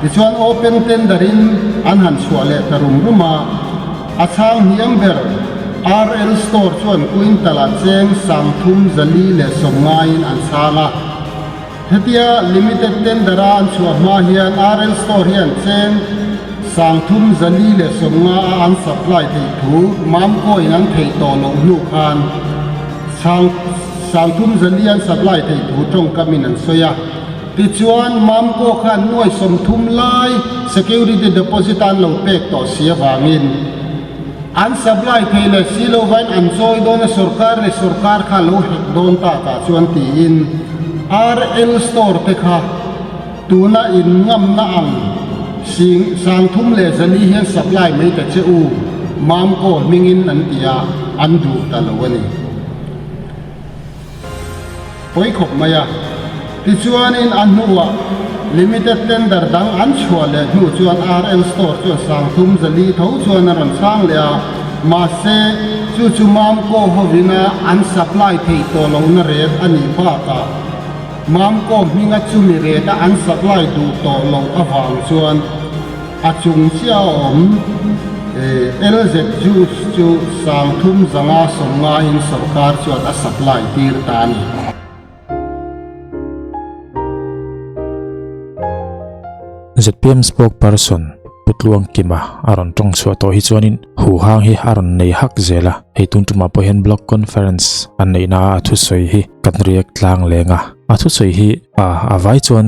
Tichuan open tender in an han chhuah leh ta rum rum a, a chhang hniam ber RL Store chuan quintal ah cheng 349 in an chhang a. Hetia limited tender a an chhuah hma hian RL Store hian cheng 350 a an supply theih thu Mamco in an theih tawh loh hnu khan 340 an supply theih thu tawngkam in an sawi a. Tichuan, Mamco khan nuai 30 lai security deposit an lo pek tawh si avangin an supply thei leh si lo vain an chawi dawn a, sorkar leh sorkar kha lo hek dawn takah chuan tiin RL store te kha tuna in ngamna ang sing 340 hian supply mai ta che u, Mamco hmingin an ti a, an duh ta lo a ni. Pawi khawp mai a. Tichuanin a hnuah limited tender dang an chhuah leh hnu chuan RL Store chuan 340 tho chuan a rawn chhang leh a, mahse chu chu Mamco hovina an supply theih tawh lohna rate a nih bakah Mamco hminga chumi rate a an supply duh tawh loh avang chuan A chung chiah a awm LZ juice chu 390 in sorkar chuan a supply tir ta a ni. Zpm spokesperson Pu Tluang Kima a rawn tawng chhuah tawh hi chuanin huhang hi a rawn nei hak zel a, hei tun tumah pawh hian block conference an neihna a a thusawi hi kan react tlang leng a, a thusawi hi a vai chuan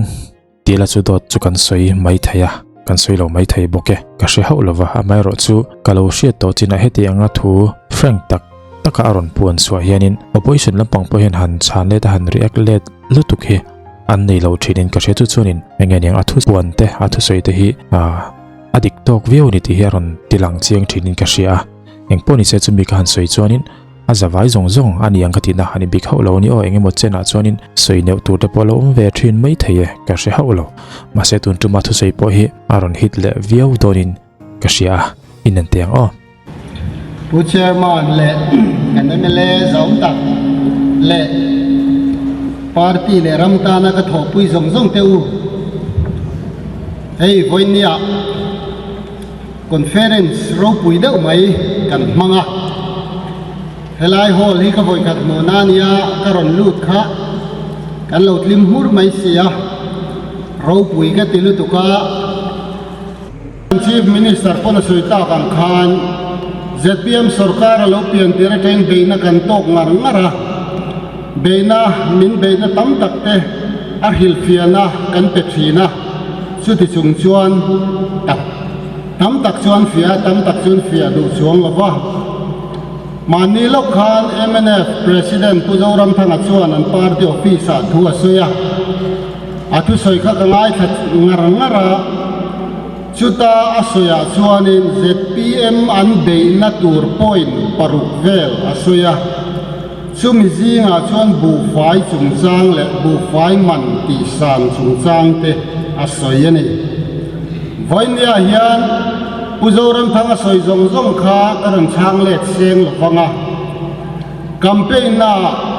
Tila chu dawt chu kan sawi mai thei a, kan sawi lo mai thei bawk e. Ka hre hauh lova, amaherawh chu ka lo hriat tawh chinah heti anga thu frank tak taka a rawn puan chhuah hianin opposition lampang pawh hian han chhan let a han react let lutuk hi an nei lo thinin ka hria chu chuanin enge niang a thu puan te a thusawi te hi a dik tawk viau a ni tih hi a rawn tilang chiang thinin ka hria a, engpawh nise chumi ka han sawi chuanin A zavai zawng zawng a ni ang ka tihna a ni bik hauh lo a ni aw, eng emaw chenah chuanin sawi neuh tur te pawh a lo awm ve thin mai thei e, ka hre hauh lo. Mahse tun tuma thusawi pawh hi a rawn hit leh viau dawnin ka hria a, in en teh ang aw. Pu Chairman leh kan mla zawng tak leh party leh ram tana ka thawhpui zawng zawng te u, hei vawinia Conference ropui deuh mai kan hmang a, helai hall hi ka vawikhat hmuh na nia ka rawn lut kha kan lo tlim hmur mai si a, ropui ka ti lutuk a. Chief Minister pawn a sawi tak ang khan zpm sorkar a lo pian tir atangin beihna kan tawk ngar ngar a, beihna min beihna tam tak te a hrilhfiahna kan pe thin a. Chuti chung chuan tak tam tak chuan fiah a, tam tak chuan fiah duh chuang lo va. Mahni lawk khan mnf President Pu Zoramthanga chuan an party office ah thu a sawi a, a thusawi kha ka ngaithla ngar ngar a, chuta a sawiah chuanin zpm an beihna tur point paruk vel a sawi a. Chumi zingah chuan buhfai chungchang leh buhfai man tihsan chungchang te a sawi a ni. Vawinia hian Pu Zoramthanga sawi zawng zawng kha ka rawn chhang let seng lo vang a. Campaign na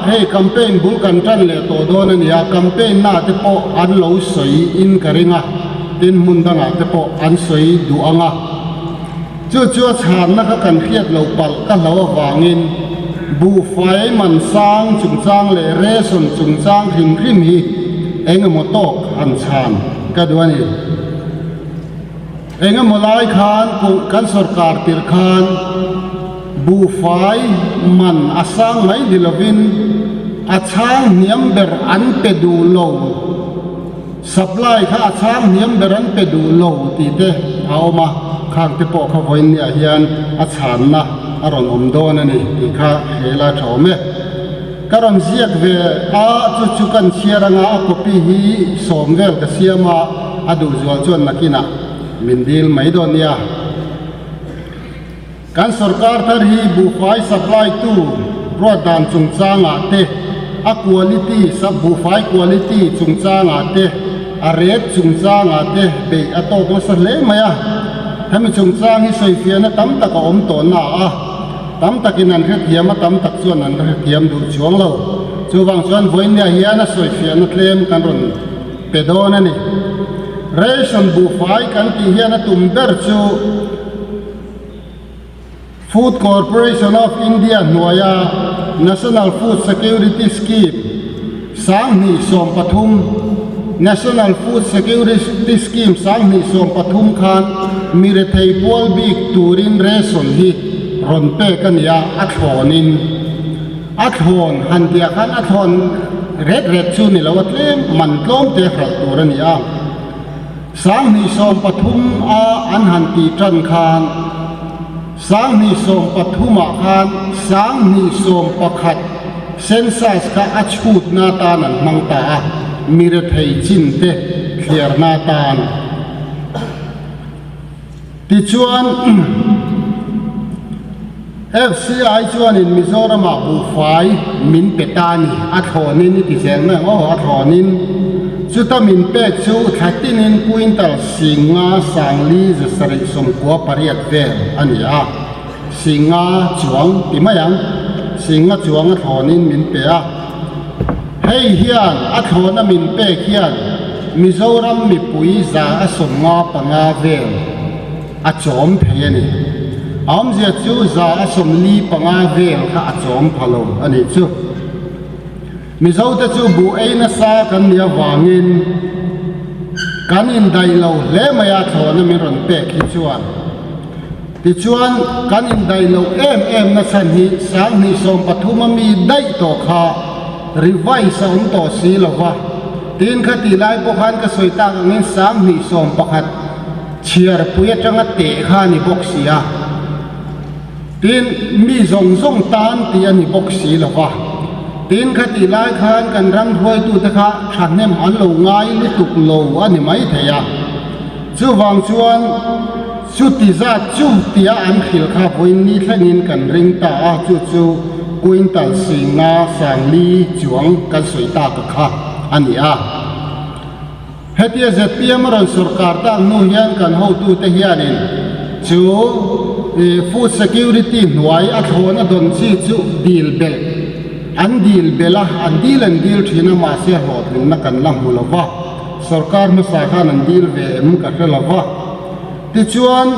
hei campaign bul kan tan leh tawh dawn a ni a, campaign na te pawh an lo sawi in ka ring a, tin hmun dangah te pawh an sawi duh ang a. Chu chu a chhanna kha kan hriat loh palh ka hlo avangin buhfai man sang chungchang leh ration chungchang hrim hrim hi eng emaw tawk han chhan ka duh a ni. Eng emaw lai khan kan sorkar tirh khan buhfai man a sang mai ni lovin a chhang hniam ber an pe duh lo. Supply kha a chhang hniam ber an pe duh lo tih te a awm a, khang te pawh kha vawiinniah hian a chhanna a rawn awm dawn a ni tih kha hre la tha awm e. Ka rawn ziak ve a, chu chu kan chhiar anga a copy hi sawm vel ka siam a, a duh zual chuan nakinah min dil mai dawn nia. Kan sorkar thar hi buhfai supply tu ruat dan chungchangah te, a quality, buhfai quality chungchangah te, a rate chungchangah te beih a tawk nasa hle mai a. Hemi chungchang hi sawifiahna tam tak a awm tawh na a, tam takin an hrethiam a, tam tak chuan an hrethiam duh chuang lo. Chuvang chuan vawinia hian a sawifiahna tlem kan rawn pe dawn a ni. Ration buhfai kan tih hian a tum ber chu Food Corporation of India hnuaia National Food Security Scheme 2013, National Food Security Scheme 2013 khan mi rethei pual bik turin ration hi rawn pek a ni a, a thlawnin a thlawn han tih ah khan a thlawn ret ret chu ni lo a tlem man tlawm te hralh tur a ni a. 2013 a an han tih tan khan 2013 ah khan 2011 census kha a chhutna atan an hmang ta a, mi rethei chin te thliarna atan. Tichuan, FCI chuanin Mizoramah buhfai min pe ta a ni, a thlawnin i ti zel mai ang aw, a thlawnin. Chuta min pek chu thla tinin quintal 50 sangli 798 vel a ni a, 50 chuang ti mai ang, 50 chuang a thlawnin min pe a. Hei hian a thlawna min pek hian Mizoram mipui 155 vel a chawm thei a ni. A awmzia chu 45 vel kha a chawm pha lo a nih chu. Mizote chu buh ei nasa kan nih avangin kan indaih lo hle mai a thlawna min rawn pek hi chuan. Tichuan, kan indaih loh em em na chhan hi 2013 a mi daih tawh kha revise a awm tawh si lo va, tin kha tih lai pawh khan ka sawi tak angin 2011 chhiarpui atanga teh kha a ni bawk si a, tin mi zawng zawng tan tih a ni bawk si lo va, tin kha tih lai khan kan ram hruaitute kha thahnem an lo ngai lutuk lo a ni maithei a, chuvang chuan. Chuti zat chu tia an hrilh kha vawiin ni thlengin kan ring ta a, chu chu quintal 50 sangli chuang kan sawi tak a kha a ni a. Hetia zpm a rawn sawrkar tak hnu hian kan hotute hianin chu food security hnuai a thlawn a dawn chi chu dil belh an dil belh a, an dil an dil thin a mahse hlawhtlinna kan la hmu lo va, sawrkar hmasa khan an dil ve em ka hre lo va. Tichuan,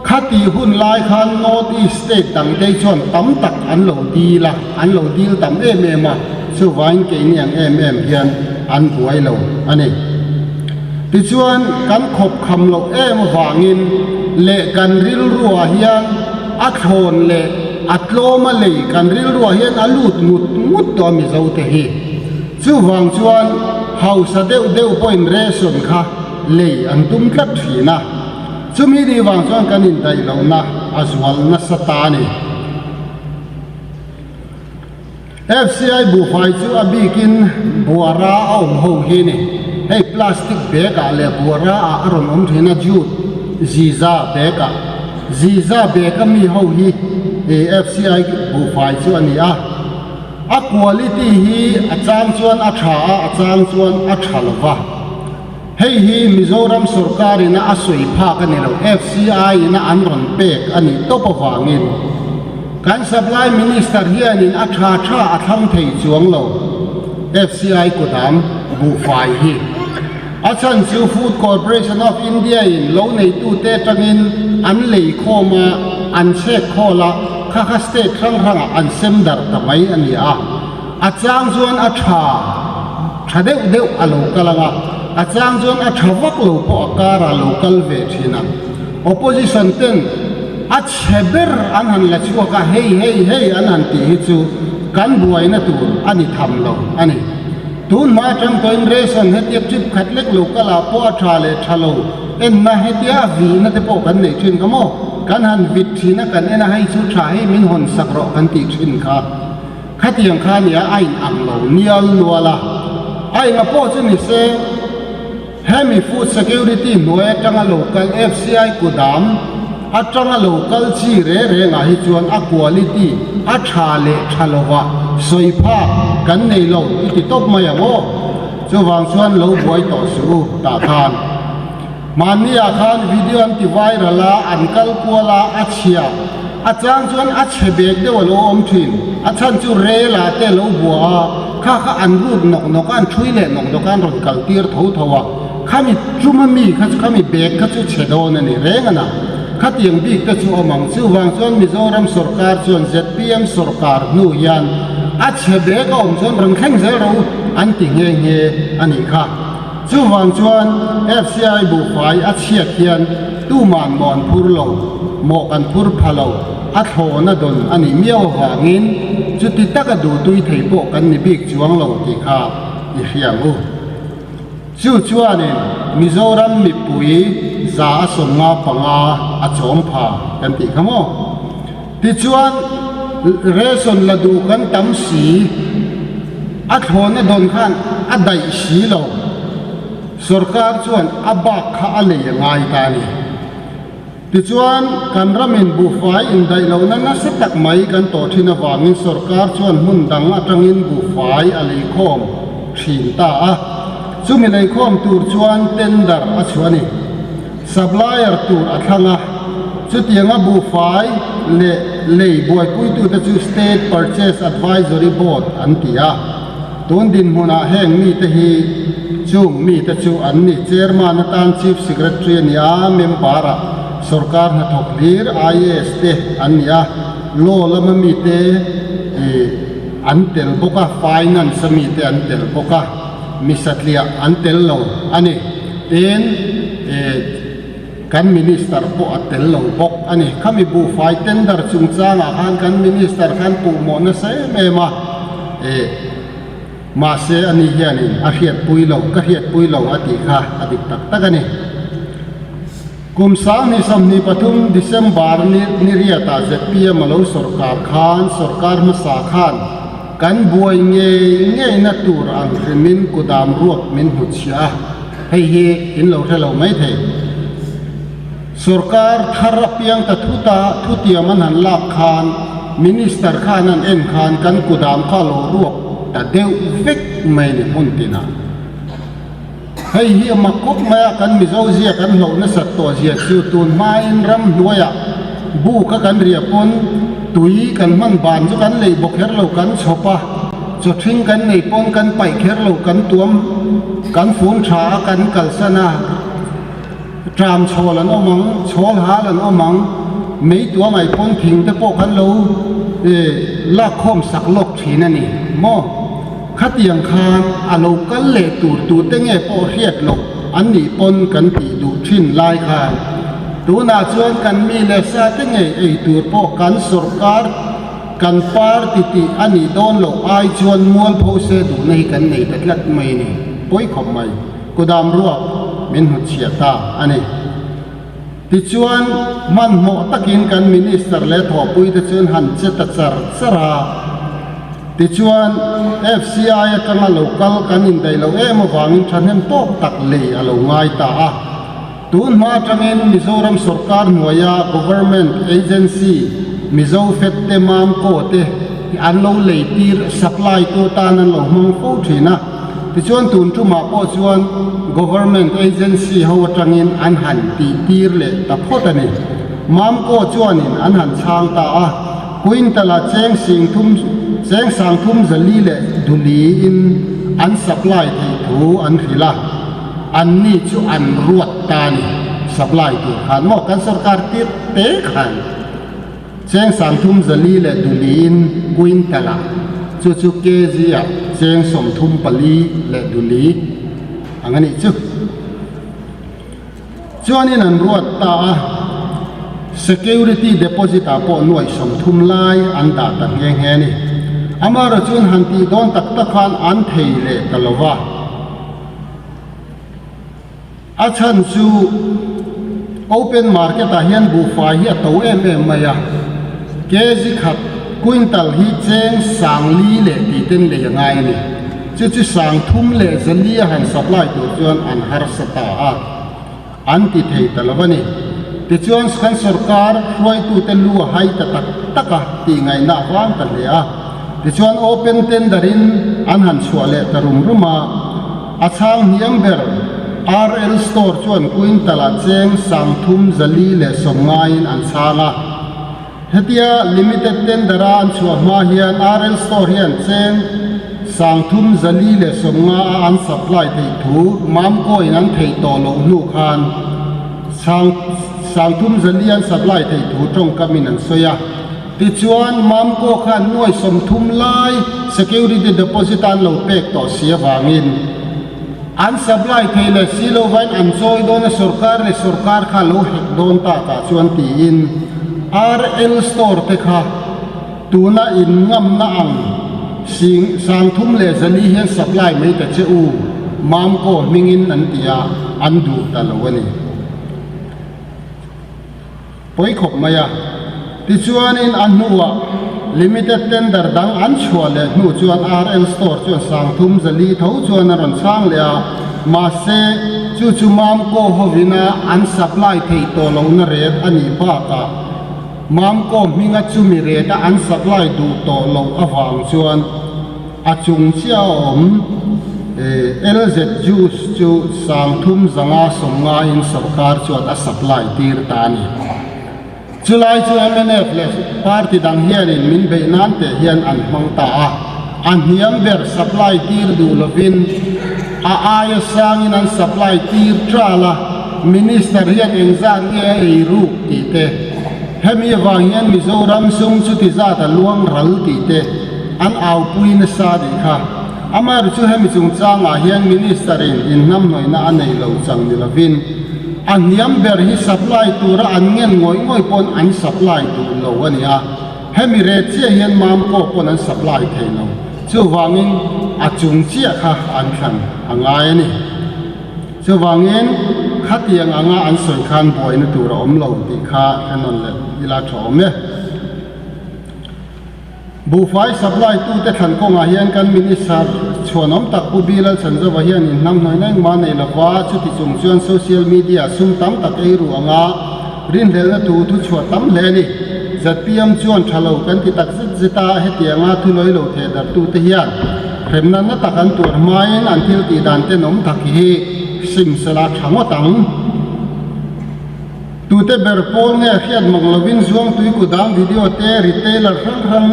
khati hun lai khan North East state dangte chuan tam tak an lo dil a, an lo dil tam em em a, chuvain keini ang em em hian an buai lo a ni. Tichuan, kan khawp kham loh em avangin leh kan rilruah hian a thlawn leh a tlawm a lei kan rilruah hian a lut ngut ngut tawh a Mizote hi. Chuvang chuan hausa deuh deuh pawhin ration kha lei an tum tlat thin a, chumi ni vang chuan kan indaih lohna a zual nasa ta a ni. FCI buhfai chu a bikin buara a awm ho hi ni. Hei plastic bag ah leh buara ah a rawn awm thin a, jute ziza bag ah. Ziza bag a mi ho hi FCI buhfai chu a ni a. A quality hi a chang chuan a tha a, a chang chuan a tha lo va. Hei hi Mizoram sorkar ina a sawi phak a ni lo, FCI ina an rawn pek a nih tawp avangin kan Supply Minister hianin a tha tha a thlang thei chuang lo, FCI kudam buhfai hi. A chhan chu Food Corporation of India in lo neitute atangin an lei khawm a, an chhek khawl a, kha kha state hrang hrangah an sem darh ta mai a ni a. A chang chuan a tha tha deuh deuh a lo kal ang a, a chang chuan a tha vak lo pawh a karah a lo kal ve thin ang. Opposition ten a chhe ber an han la chhuak a, hei hei hei an han tih hi chu kan buaina tur a ni tham lo a ni. Tun hma atang tawhin ration hetia trip khat lek lo kal ah pawh a tha leh tha lo enna hetia a vihna te pawh kan neih thin kha maw? Kan han vit thin a kan en a hei chu tha hei min hawn sak rawh kan tih thin kha. Khatiang kha nia a in ang lo nial nual a, a enga pawh chu ni se hemi food security hnuai atanga lo kal FCI kudam atanga lo kal chi re reng ah hi chuan a quality a tha leh tha lova sawi phak kan nei lo i ti tawp mai ang aw. Chuvang chuan lo buai tawh suh u tah khan. Mahni ah khan video an ti viral a, an kal kual a, a chhia. A chang chuan a chhe bek deuh a lo awm thin. A chhan chu rel ah te a lo bua a, kha kha an rut nawk nawk a, an thui leh nawk nawk a, an rawn kal tir tho tho a. Khami ṭuma mi kha chu, khami bag kha chu chhe dawn a ni reng a na. Khatiang bik te chu awm ang. Chuvang chuan Mizoram sorkar chuan zpm sorkar hnu hian a chhe bag a awm chuan rawn thleng zel rawh u an ti nghe nghe a nih kha. Chuvang chuan FCI buhfai a chhiat hian tuman maw an phur lo, maw kan phur pha lo, a thlawna dawn a nih miau avangin chuti taka duhtui thei pawh kan ni bik chuang lo tih kha i hria ang u. Chu chuanin Mizoram mipui 155 a chawm pha kan tih kha maw? Tichuan ration la duh kan tam si, a thlawna dawn khan a daih si lo. Sorkar chuan a bak kha a lei a ngai ta a ni. Tichuan kan ramin buhfai indaih lohna nasa tak mai kan tawh thin avangin sorkar chuan hmun dang atangin buhfai a leikhawm thin ta a. Chumi leikhawm tur chuan tender a chhuah a ni. Supplier tur a thlang a, chutianga buhfai leh lei buaipuitute chu State Purchase Advisory Board an ti a. Tun dinhmunah heng mite hi chung mite chu an ni. Chairman atan Chief Secretary a ni a, member-ah sorkar hnathawk hlir IAS te an ni a, law lama mite an tel bawk a, finance-a mite an tel bawk a. Mi satliah an tel lo a ni. Tin, eh, kan Minister pawh a tel lo bawk a ni. Khami buhfai tender chungchangah khan kan Minister khan puhmawh nasa em em a, eh, mahse ani hianin a hriatpui lo, ka hriatpui lo a tih kha a dik tak tak a ni. Kum 2023 December ni ni riatah zpm a lo sawrkar khan sawrkar hmasa khan kan buai ngei ngeina tur ang hrimin kudam ruak min hnutchhiah a, hei hi in lo hre lo mai thei. Sawrkar thar apiang ta thuta thutiam an han lak khan Minister khan an en khan kan kudam kha a lo ruak ta deuh vek mai ni hmun tinah. Hei hi a mak khawp mai a, kan Mizo zia kan hlauh nasat tawh zia chu tun hmain ramhnuaiah bu kha kan riah pawn tui kan hman ban chu kan lei bawk kher lo kan chhawp a, chaw ṭhing kan nei pawn kan paih kher lo kan tuam kan fun ṭha a kan kalsan a, ṭam chhawl an awm ang, chhawl hal an awm ang, mei tua ngaih pawn thing te pawh kan lo lak khawm sak lawk ṭhin a ni maw? Khatiang khan a lo kal leh tur tute nge pawh hriat loh an nih pawn kan tih duh thin lai khan tunah chuan kan mi leh sa te ngei ei tur pawh kan sawrkar kan party tih a nih dawn loh ai chuan mualpho se duhna hi kan nei ta tlat mai a ni. Pawi khawp mai. Kudam ruak min hnutchhiah ta a ni. Tichuan, hmanhmawh takin kan Minister leh thawhpuite chuan han che ta char char a. Tichuan, FCI atanga lo kal kan indaih loh em avangin thahnem tawk tak lei a lo ngai ta a. Tun hma atangin Mizoram sorkar hnuaia Government Agency Mizo Fed te Mamco te an lo lei tir, supply tu atan an lo hmang fo thin a. Tichuan tun tumah pawh chuan Government Agency ho atangin an han tih tir leh ta phawt a ni. Mamco chuanin an han chhang ta a, Quintal ah cheng sing thum cheng sang thum zali leh duli in an supply theih thu an hrilh a, an ni chu an ruat ta a ni supply tur khan maw kan sorkar tir te khan. Cheng 30 4 leh duliin quintal ah, chu chu kg ah cheng 34 leh duli ang a nih chu. Chuanin an ruat ta a, security deposit ah pawh nuaih 30 lai an dah ta nghe nghe a ni. Amaherawh chuan han tih dawn tak tak khan an thei leh ta lo va. A chhan chu open market ah hian buhfai hi a to em em mai a, kg khat quintal hi cheng 4000 leh tih ten lei a ngai a ni. Chu chu 3000 leh 400 a han supply tur chuan an harsa ta a, an ti thei ta lo a ni. Tichuan kan sorkar hruaitute lu a hai ta tak tak a tih ngaihna a vang ta hle a. Tichuan open tender in an han chhuah leh ta rum rum a. A chhang hniam ber RL Store chuan quintal ah cheng 34 leh 90 in an chhang a. Hetia limited tender a an chhuah hma hian RL Store hian cheng 3,450 a an supply theih thu Mamco-in an theih tawh loh hnu khan sang 3,400 an supply theih thu tawngkamin an sawi a. Tichuan, Mamco khan nuai 30 lai security deposit a an lo pek tawh si avangin an supply thei leh si lo vain an chawi dawn a, sorkar leh sorkar kha lo hek dawn takah chuan tiin RL store te kha Tuna in ngamna ang sing 3,400 hian supply mai ta che u, Mamco hmingin an ti a, an duh ta lo a ni. Pawi khawp mai a. Tichuanin a hnuah limited tender dang an chhuah leh hnu chuan RL Store chuan 3,400 tho chuan a rawn chhang leh a, mahse chu chu Mamco hovina an supply theih tawh lohna rate a nih bakah, Mamco hminga chumi rate a an supply duh tawh loh avang chuan a chung chiah a awm LZ juice chu 3,500 ngaiin sorkar chuan a supply tir ta a ni. Chulai chu mnf leh party dang hianin min beih nan teh hian an hmang ta a, a hniam ber supply tir duh lovin a aia sangin an supply tir tral a, Minister hian engzat nge a ei ruk tih te, hemi avang hian Mizoram sum chuti zat a luang ral tih te an aupui nasa tih kha. Amaherawhchu chu hemi chungchangah hian Minister in inhnamhnawihna a nei lo chang ni lovin a hniam ber hi supply tura an ngen ngawih ngawih pawn an supply duh lo a ni a, hemi rate chiah hian Mamco pawn an supply thei lo. Chuvangin a chung chiah kha an thlan a ngai a ni. Chuvangin, khatiang anga an sawi khan buaina tur a awm lo tih kha hre nawn leh ila tha awm e. Buhfai supply tute thlan kawngah hian kan Minister chhuanawm tak Pu Bilal Chanzova hian inhnamhnawihna engmah nei lova, chuti chung chuan social media sum tam tak ei ruh anga rinhlelhna thu thuchhuah tam hle a ni. Zpm chuan tha lo kan ti tak zet zet a, hetianga thulawi lo thehdarhtute hian Hremna na tak an tuar hmain an thil tih dan tenawm tak hi sim sela tha ngawt ang. Tute ber pawl nge hriat mak lovin Zuangtui kudam video te retailer hrang hrang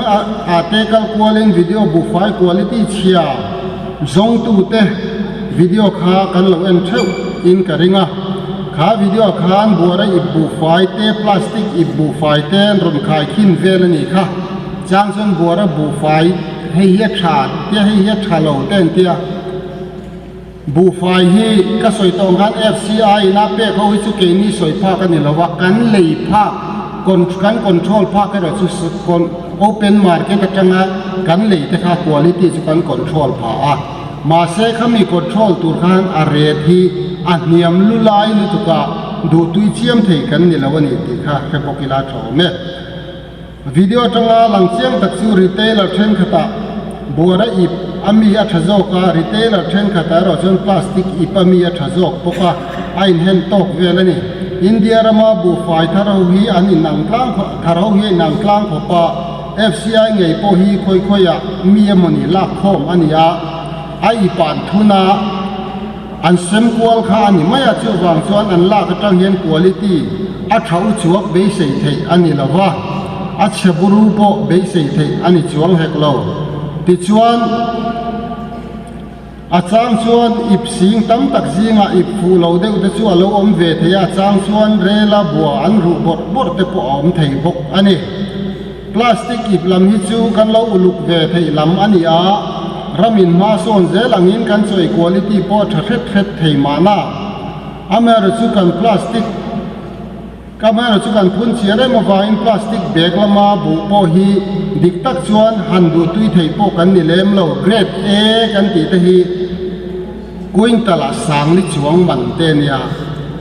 ah te kal kualin video buhfai quality chhia zawngtu te video kha kan lo en theuh in ka ring a. Kha video khan buara ip buhfai te plastic ip buhfai te an rawn khai khin vel a nih kha. Chang chuan buara buhfai hei hi a tha tia hei hi a tha lo te an tia. Buhfai hi ka sawi tawh ang khan FCI in a pek ho hi chu keini sawi phak a ni lo va, kan lei phak kan control phak erawh chu open market atanga kan lei te kha quality chu kan control pha a. Mahse khami control tur khan a rate hi a hniam lu lai lutuk a, duhtui chiam thei kan ni lo a ni tih kha hre bawk ila tha awm e. Video atanga lang chiang tak chu retailer thenkhatah buara ip a mi a tha zawk a, retailer thenkhatah erawh chuan plastic ip a mi a tha zawk bawk a, a inhen tawk vel a ni. India rama buhfai thar ho hi an inang tlang thar ho hi a inang tlang khawp a, FCI ngei pawh hi khawi khawiah mi emawni lak khawm a ni a, a ip an thun a, An sem kual kha a ni mai a, chuvang chuan an lak atang hian quality a tha u chuak beisei theih a ni lo va, a chhe buru pawh beisei theih a ni chuang hek lo. Tichuan, a chang chuan ip sing tam tak zingah ip fuh lo deuh te chu a lo awm ve thei a, a chang chuan rela bua an ruh bawrh bawrh te pawh a awm thei bawk a ni. Plastic ip lam hi chu kan lo uluk ve theih lam a ni a, ram in hma sawn zel angin kan chawi quality pawh a tha hret hret thei mahna. Amaherawhchu chu kan plastic Amaherawhchu chu kan phun chiar em avangin plastic bag lama buh pawh hi dik tak chuan han duh tui thei pawh kan ni lem lo. Grade A kan tih te hi quintal ah sangli chuang man te a nia.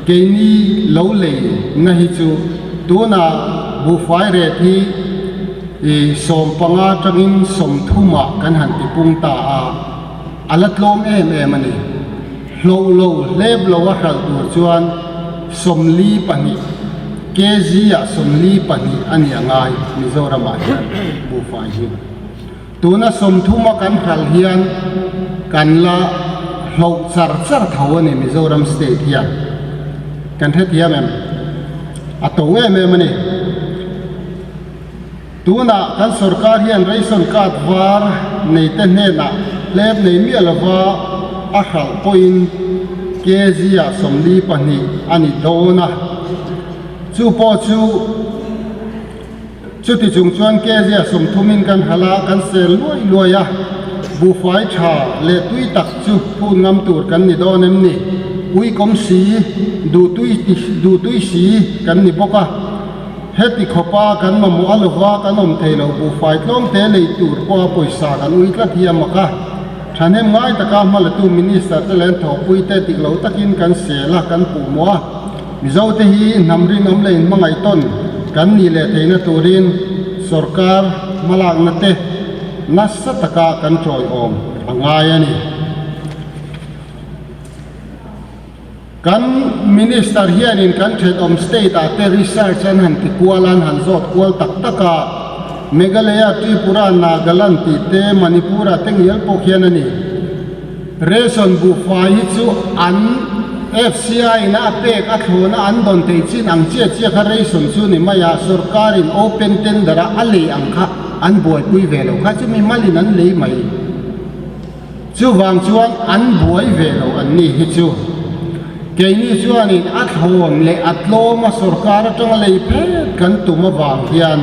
Keini lo lei na hi chu tunah buhfai ret hi ih 15 atangin 30 ah kan han ti pung ta a, a la tlawm em em a ni. Hloh lo hlep lo a hralh tur chuan 42 kg ah 42 a ni a ngai Mizoram ah hian buhfai hi. Tuna 30 a kan hralh hian kan la hloh char char tho a ni Mizoram state hian. Kan hrethiam em? A to em em a ni. Tunah kan sorkar hian ration card var neite hnenah. Hlep nei miah lova a hralh pawhin kg ah 42 a ni dawn a, chu pawh chu chuti chung chuan kg ah 30 in kan hralh a, kan sel luai luai a, buhfai tha leh tui tak chu phun ngam tur kan ni dawn em ni? Uikawm si, duhtui duhtui si kan ni bawk a. Heti khawpa kan mamawh a lova kan awm thei lo buhfai tlawmte lei tur pawha pawisa kan ui tlat hi a mak a. Thahnem ngai taka hmalatu Minister te leh an thawhpui te dik lo takin kan sel a, kan puh mawh a. Mizo te hi hnam rinawm leh inhmangaih tawn kan nih leh theihna turin sorkar hmalakna te nasa taka kan tawiawm a ngai a ni. Kan Minister hianin kan thenawm state ah te research an han ti kual a, an han zawt kual tak tak a, Meghalaya, Tripura, Nagaland tih te, Manipur ah te ngial pawh khian a ni. Ration buhfai hi chu an FCI in a pek a thlawna an dawn thei chin ang chiah chiah kha ration chu ni mai a, sorkar in open tender a a lei ang kha an buaipui ve lo kha chu mimalin an lei mai. Chuvang chuan an buai ve lo an ni hi chu. Keini chuanin a thlawn leh a tlawma sorkar atanga lei phet kan tum avang hian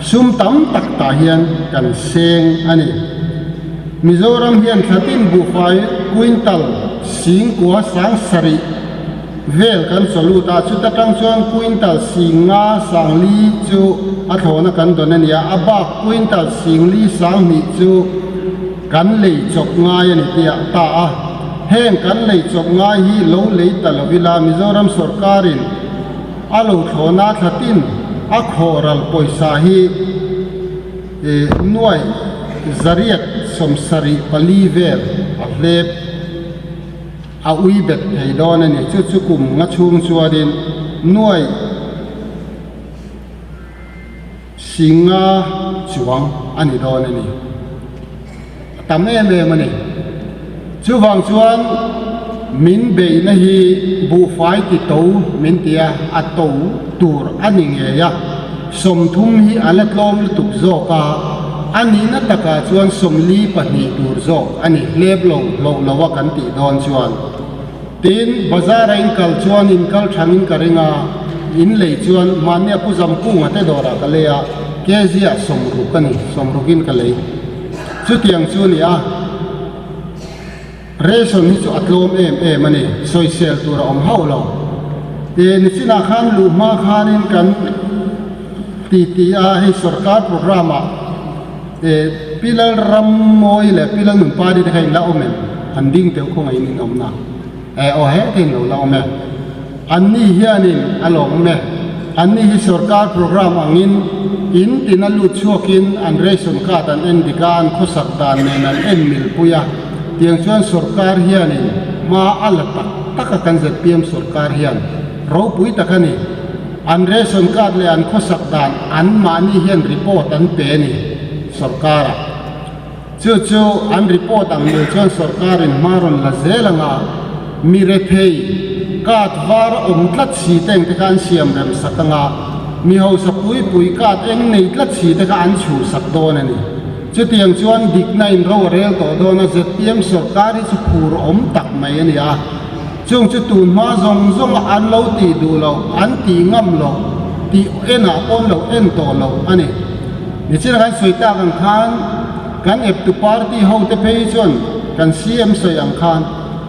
sum tam tak tah hian kan seng a ni. Mizoram hian thlatin buhfai quintal singkua 7000 vel kan chaw lut a, chuta tang chuan quintal 50 40 chu a thlawna kan dawn a ni a, a bak quintal 40 20 chu Kan lei chawp ngai a ni tih ta a, heng kan lei chawp ngai hi lo lei ta lo ila Mizoram sorkarin a lo thlawna thlatin a khawhral pawisa hi nuai zariat 74 vel a hlep a ui bet thei dawn a ni. Chu chu kum nga chhung chuanin nuai 50 chuang a ni dawn a ni. A tam em em a ni. Chuvang chuan min beihna hi buhfai ti to min ti a, a to tur a ni ngei a. 30 hi a la tlawm lutuk zawk a, a nihna takah chuan 42 tur zawk a ni hlep lo hlauh lo a kan tih dawn chuan. Tin, bazar a inkal chuan inkal thangin ka ring a, in lei chuan mahnia Pu Zamkunga te dawrah ka lei a, kg ah 60 a ni, 60 in ka lei. Chutiang chu a ni a, ration hi chu a tlawm em em a ni, sawisel tur a awm hauh lo. Ti nichinah khan luh hma khanin kan titi a, hei sorkar programme ah, Pi Lalrammawi leh Pi Lalnunpari te kha in la awm em? An ding teuh khawngaih in in awmna eh aw he te in lo la awm e. Anni hianin a lawm awm e. Anni hi sorkar programme angin in tina lut chhuakin an ration card an en dik a, an khawsak dan nen an en milpui a. Tiang chuan sorkar hianin hma a la tak tak a kan zpm sorkar hian ropui tak a ni. An ration card leh an khawsak dan an mahni hian report an pe a ni sorkar-ah. Chu chu an report ang mil chuan sorkarin hma rawn la zel anga mi rethei card var awm tlat si te engte kha an siam rem sak anga mi hausa pui pui card eng nei tlat si te kha an chhuhsak dawn a ni. Chutiang chuan dikna in ro a rel tawh dawn a zpm sorkar hi chu phur awm tak mai a ni a. Chung chu tun hma zawng zawnga an lo tih duh loh, an tih ngam loh, tih enah pawn lo en tawh loh a ni. Nichina kan sawi tak ang khan kan eptu party hote phei chuan kan CM sawi ang khan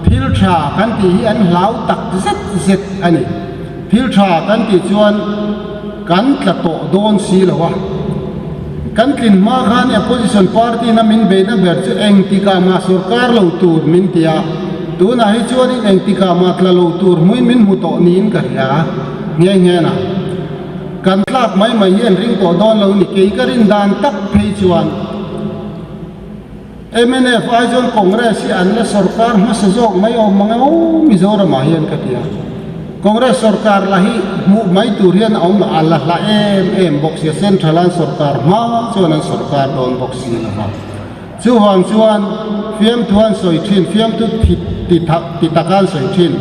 thil tha kan tih hi an hlau tak zet zet a ni. Thil tha kan tih chuan kan tla tawh dawn si lo a. Kan tlin hma khan opposition party na min beihna ber chu engtikah mah sorkar lo tur min ti a, tunah hi chuanin engtikah mah tla lo tur hmuin min hmu tawh niin ka hria nghe nghe na. Kan tlak mai mai hi an ring tawh dawn lo ni, kei ka rin dan tak phei chuan. Mnf ai chuan Congress hi an la sorkar hmasa zawk mai awm mang e aw Mizoramah hian ka ti a. Congress sorkar la hi hmuh mai tur hian a awm lo, a la hla em em bawk sia, Central an sorkar hma chuan an sorkar dawn bawk si lo va. Chuvang chuan fiamthu an sawi thin, fiamthu ti tak ti taka an sawi thin,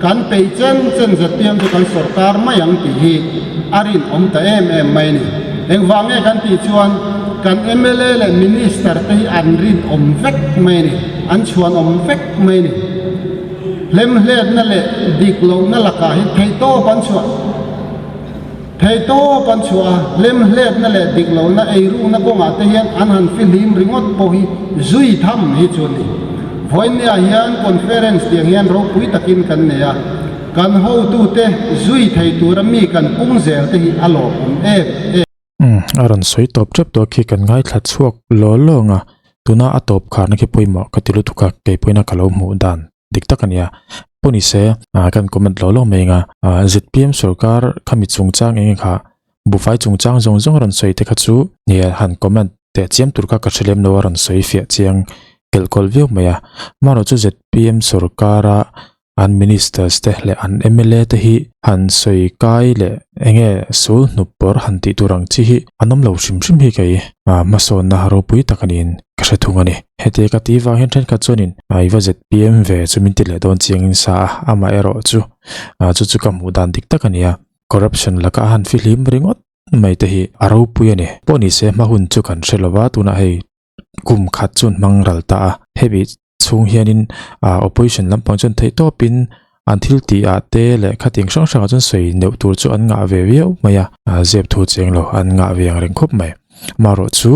kan peih chen chen zpm chu kan sorkar mai ang tih hi a rinawm ta em em mai a ni. Engvang nge kan tih chuan. Kan mla leh Minister te hi an rinawm vek mai a ni, an chhuanawm vek mai a ni. Hlemhletna leh dik lohna lakah hi theihtawp an chhuah theihtawp an chhuah a, hlemhletna leh dik lohna eirukna kawngah te hian an han fihlim ringawt pawh hi zui tham hi chu a ni. Vawinia hian conference tiang hian ropui takin kan nei a, kan hotute zui thei tura mi kan pung zel te hi a lawmawm em em. Umm, a rawn sawi tawp tep tawh khi kan ngaithla chhuak law lawng a, tuna a tawp kharna khi pawimawh ka ti lutuk a, kei pawhin a ka lo hmuh dan dik tak a nia. Pawh ni se, kan comment law law mai anga, zpm sorkar khami chungchang eng eng kha buhfai chungchang zawng zawng a rawn sawi te kha chu nia han comment teh chiam tur kha ka hre lem lo a rawn sawi fiah chiang kelh kawlh viau mai a. Amaherawhchu zpm sorkara An ministers te leh an mla te hi han sawi kai leh enge sul hnup pawr han tih tur ang chi hi an awm lo hrim hrim hi kei hmasawnna ropui tak a niin ka hre thung a ni. Heti ka tih vang hian thenkhat chuanin i va zpm ve chu min ti leh dawn chiangin sa a, amaherawh chu chu chu ka hmuh dan dik tak a ni a, corruption laka a han fihlim ringawt mai te hi a ropui a ni. Pawh ni se hma hun chu kan hre lova tunah hei kum khat chuan hmang ral ta a, hemi chhung hianin ah opposition lampang chuan theih tawpin an thil tih ah te leh khating hrang hrang ah chuan sawi neuh tur chu an ngah ve viau mai a, ah zep thu cheng lo an ngah ve ang reng khawp mai. Amaherawh chu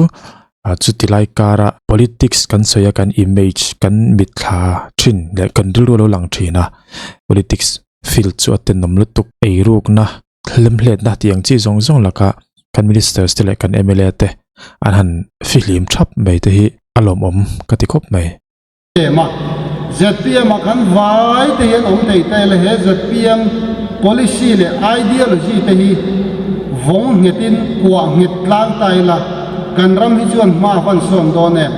ah chuti lai kara politics kan sawi a kan image kan mitthla thin leh kan rilru a lo lang thin a, politics field chu a tenawm lutuk eirukna hlemhletna tih ang chi zawng zawng laka kan ministers te leh kan mla te an han fihlim thap mai te hi a lawmawm ka ti khawp mai. Em a, zpm ah kan vai te hian awm thei ta ila he zpm policy leh ideology te hi vawng nghetin kuah nghet tlang ta ila kan ram hi chuan hma a van sawn dawn em?